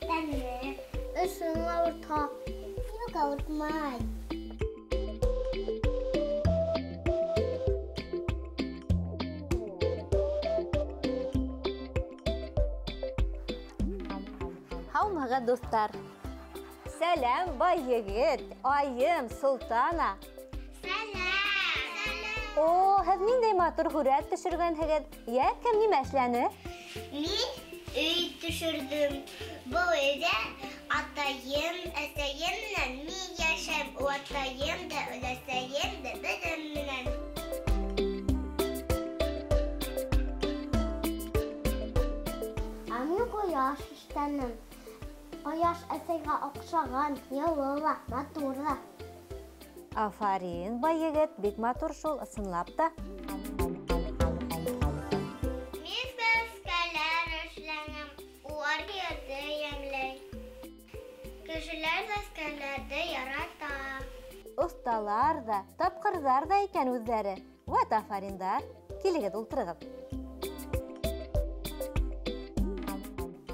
Тәмле. Эшең ауырта. Юҡ, ауыртмай. Һаумыһығыҙ, дуҫтар! Сәләм, бай егет, айым, Солтана. Сәләм! О, һеҙ ниндәй матур һүрәт төшөргәнһегеҙ. Йә, кем нимә эшләне? Мин өй төшөрҙөм. Был өйҙә атайым, әсәйем менән мин йәшәйем. Атайым да, өләсәйем дә беҙҙең менән. Ә мин ҡояш эшләнем. Ҡояш әсәйгә оҡшаған, йылы ла, матур ҙа. Афарин, бай егет, бик матур шул, ысынлап та. Мин сәскәләр эшләнем. Улар ерҙе йәмләй. Кешеләр сәскәләрҙе ярата. Оҫталар ҙа, тапҡырҙар ҙа икән үҙҙәре. Вәт афариндар. Килегеҙ, ултырығыҙ.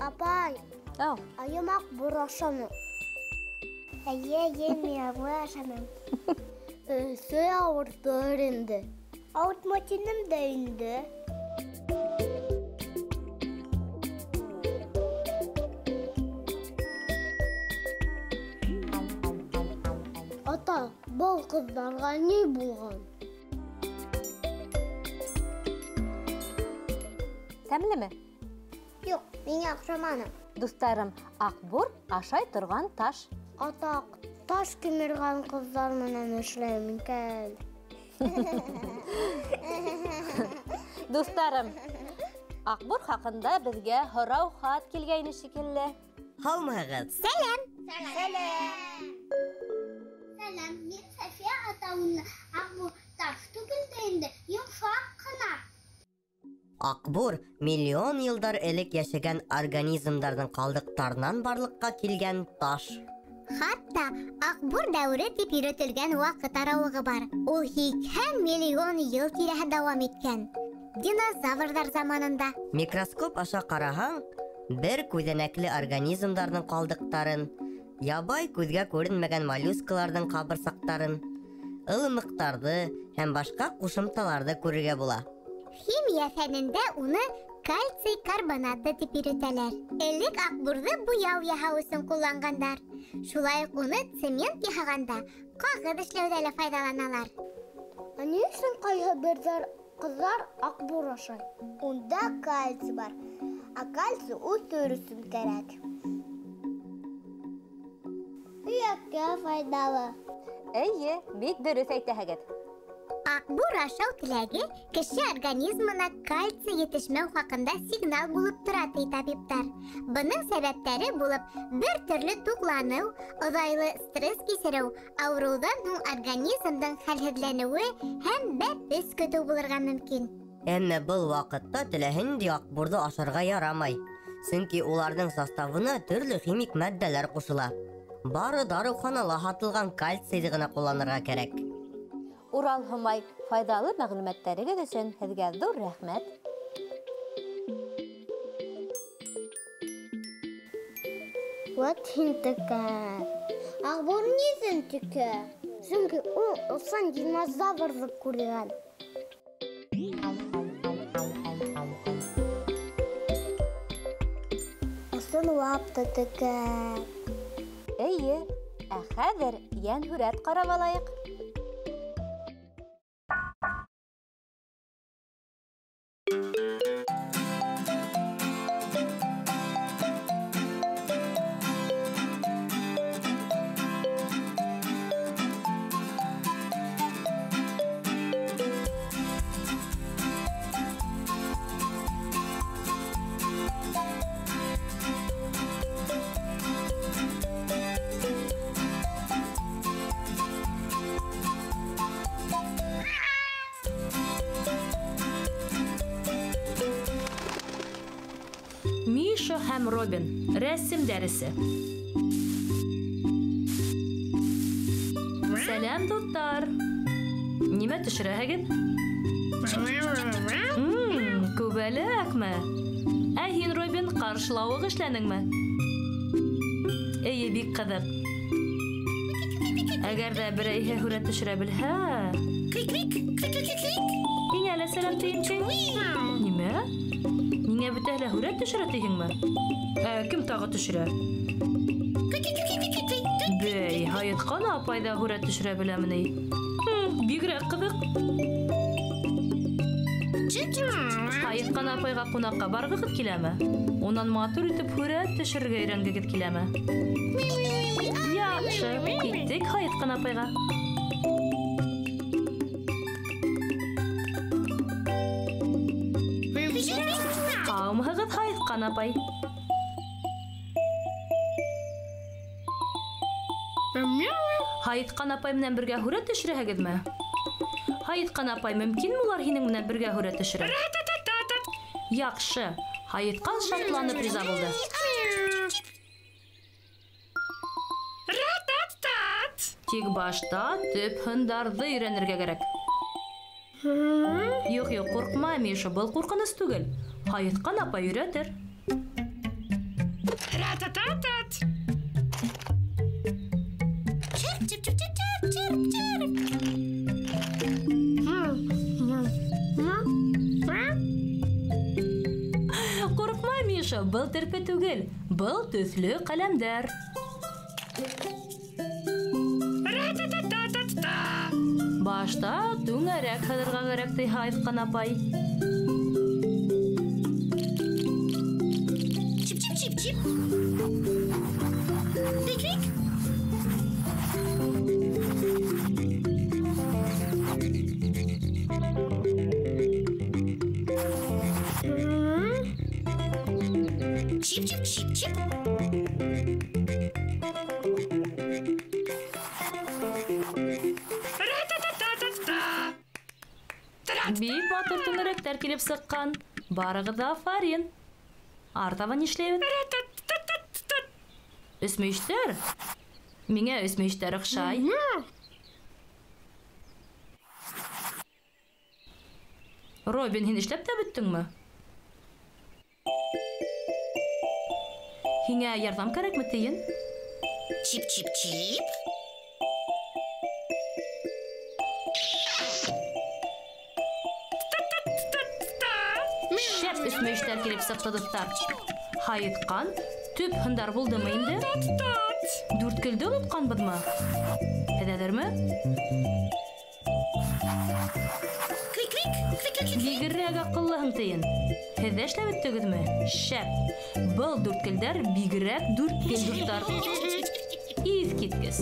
Апай, Ау. айым аҡбур ашаны. Эйе, эйе, мин аҡбур ашаным. Өсө ауыртыр инде. Ауыртмай тинем дә инде. Ата, был ҡыҙҙарға ни булған? Тәмлеме? Юҡ, миңә оҡшаманы. Дуҫтарым, аҡбур ашай торған таш. Атаҡ, таш кимергән ҡыҙҙар менән эшләйем икән. Дуҫтарым, аҡбур хаҡында беҙгә һорау хат килгәйне шикелле. Һаумыһығыҙ? Сәләм! Сәләм! Сәләм, мин София атауына. Аҡбур таш түгел дә инде, йомшаҡ ҡына. Аҡбур миллион йылдар элек йәшәгән организмдарҙың ҡалдыҡтарынан барлыҡҡа килгән таш. Хатта аҡбур дәүере тип йөрөтөлгән ваҡыт арауығы бар. Ул 80 миллион йыл тирәһе дауам иткән. Динозаврҙар заманында. Микроскоп аша ҡараһаң, бер күҙәнәкле организмдарҙың ҡалдыҡтарын, ябай күҙгә күренмәгән моллюскаларҙың ҡабырсаҡтарын, ылымыҡтарҙы һәм башҡа ҡушымталарҙы күрергә була. Химия фәнендә уны кальций карбонаты тип йөрөтәләр. Элек аҡбурҙы буяу яһау өсөн ҡулланғандар. Шулай уҡ уны цемент яһағанда ҡағыҙ эшләүҙә лә файҙаланалар. Ә ни өсөн ҡайһы берҙәр ҡыҙҙар аҡбур ашай? Унда кальций бар. Ә кальций үҫер өсөн кәрәк. Һөйәккә файҙалы. Эйе, бик дөрөҫ әйтәһегеҙ. Аҡбур ашау теләге кеше организмына кальций етешмәү хаҡында сигнал булып тора, ти табиптар. Бының сәбәптәре булып бер төрлө туҡланыу, оҙайлы стресс кисереү, ауырыуҙан һуң организмдың хәлһеҙләнеүе һәм бәпес көтөү булырға мөмкин. Әммә был ваҡытта теләһә ниндәй аҡбурҙы ашарға ярамай, сөнки уларҙың составына төрлө химик матдәләр ҡушыла. Бары дарыуханала һатылған кальцийҙы ғына ҡулланырға кәрәк. Урал Һомай, файҙалы мәғлүмәттәрегеҙ өсөн һеҙгә ҙур рәхмәт. Вәт һин текә. Аҡбур ни өсөн текә? Сөнки ул ысын динозаврҙы күргән. Ысынлап та текә. Эйе, ә хәҙер йәнһүрәт ҡарап алайыҡ. Миша һәм Робин. Рәсем дәресе. Сәләм, дуҫтар. Нимә төшөрәһегеҙ? Күбәләкме? Ә һин, Робин, ҡаршылауыҡ эшләнеңме? Эйе, бик ҡыҙыҡ. Әгәр ҙә берәйһе һүрәт төшөрә белһә. Һиңә лә сәләм тейенкәй. Нимә? Ниңә бөтәһе лә һүрәт төшөрә тиһеңме? Ә кем тағы төшөрә? Бей, Һайытҡан апай ҙа һүрәт төшөрә беләме ни? Бигерәк ҡыҙыҡ. Һайытҡан апайға ҡунаҡҡа барғығыҙ киләме? Унан матур итеп һүрәт төшөрөргә өйрәнгегеҙ киләме? Яҡшы, киттек Һайытҡан апайға. Һаумыһығыҙ, Һайытҡан апай. Һайытҡан апай менән бергә һүрәт төшөрәһегеҙме? Һайытҡан апай, мөмкинме улар һинең менән бергә һүрәт төшөрә? Яҡшы. Һайытҡан шатланып риза булды. Тик башта төп һындарҙы өйрәнергә кәрәк. Юҡ, юҡ, ҡурҡма, Миша, был ҡурҡыныс түгел. Һайытҡан апай өйрәтер. Ҡурҡма, Миша, был терпе түгел, был төҫлө ҡәләмдәр. Башта түңәрәк һыҙырға кәрәк, ти Һайытҡан апай. Бик матур түңәрәктәр килеп сыҡҡан. Барығыҙ ҙа афарин. Артабан нишләйбеҙ? Өсмөйөштәр? Миңә өсмөйөштәр оҡшай. Робин, һин эшләп тә бөттөңмө? Һиңә ярҙам кәрәкме, тейен? Чип-чип-чип. Шәп өсмөйөштәр килеп сыҡты, дуҫтар. Һайытҡан, төп һындар булдымы инде? Дүрткелде онотҡанбыҙмы? Һеҙ әҙерме? Бигерәк аҡыллыһың, тейен. Һеҙ ҙә эшләп бөттөгөҙмө? Шәп. Был дүрткелдәр бигерәк дүрткел, дуҫтар. Иҫ киткес.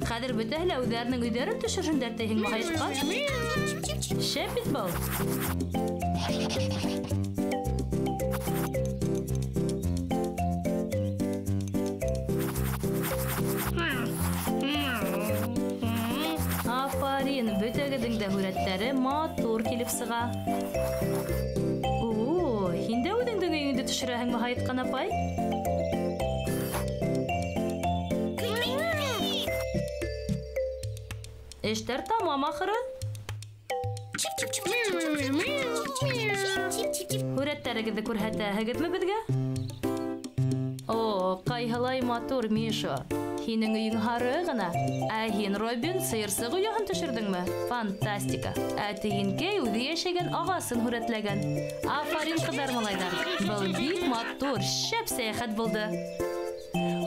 Хәҙер бөтәһе лә үҙҙәренең өйҙәрен төшөрһөндәр тиһеңме, Һайытҡан? Шәп бит был. Афарин, бөтәгеҙҙең дә һүрәттәре матур килеп сыға. О, һин дә үҙеңдең өйөңдө төшөрәһеңме, Һайытҡан апай? Эштәр тамам ахыры. Һүрәттәрегеҙҙе күрһәтәһегеҙме беҙгә? О, ҡайһылай матур, Миша. Һинең өйөң һары ғына. Ә һин, Робин, сыйырсыҡ ояһын төшөрҙөңмө? Фантастика. Ә тейенкәй үҙе йәшәгән ағасын һүрәтләгән. Афарин, ҡыҙҙар, малайҙар. Был бик матур, шәп сәйәхәт булды.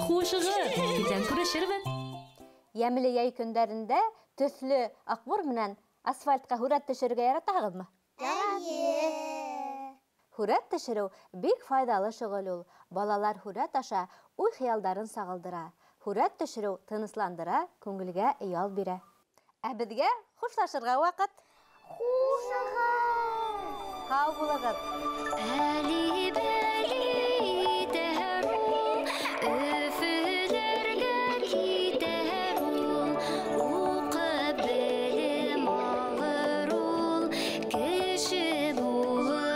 Хушығыҙ, иртән күрешербеҙ. Йәмле йәй көндәрендә төҫлө аҡбур менән асфальтҡа һүрәт төшөрөргә яратаһығыҙмы? Эйе. Һүрәт төшөрөү бик файҙалы шөғөл ул. Балалар һүрәт аша уй-хыялдарын сағылдыра. Һүрәт төшөрөү тынысландыра, күңелгә ял бирә. Ә беҙгә хушлашырға ваҡыт. Хушығыҙ. Һау булығыҙ. Кеше булыр.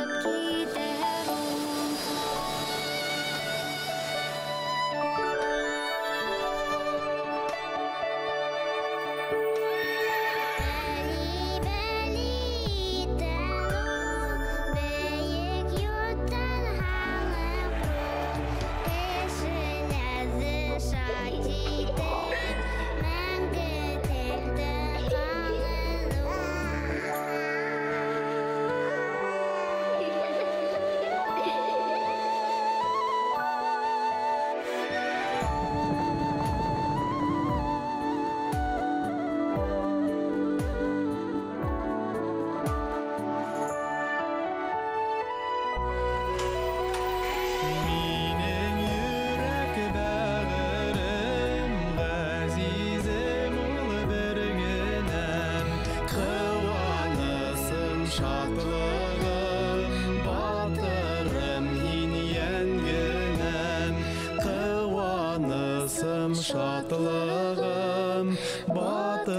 Шатлығым, батырым һин йәнгенәм. Ҡыуанысым, шатлығым, батырым.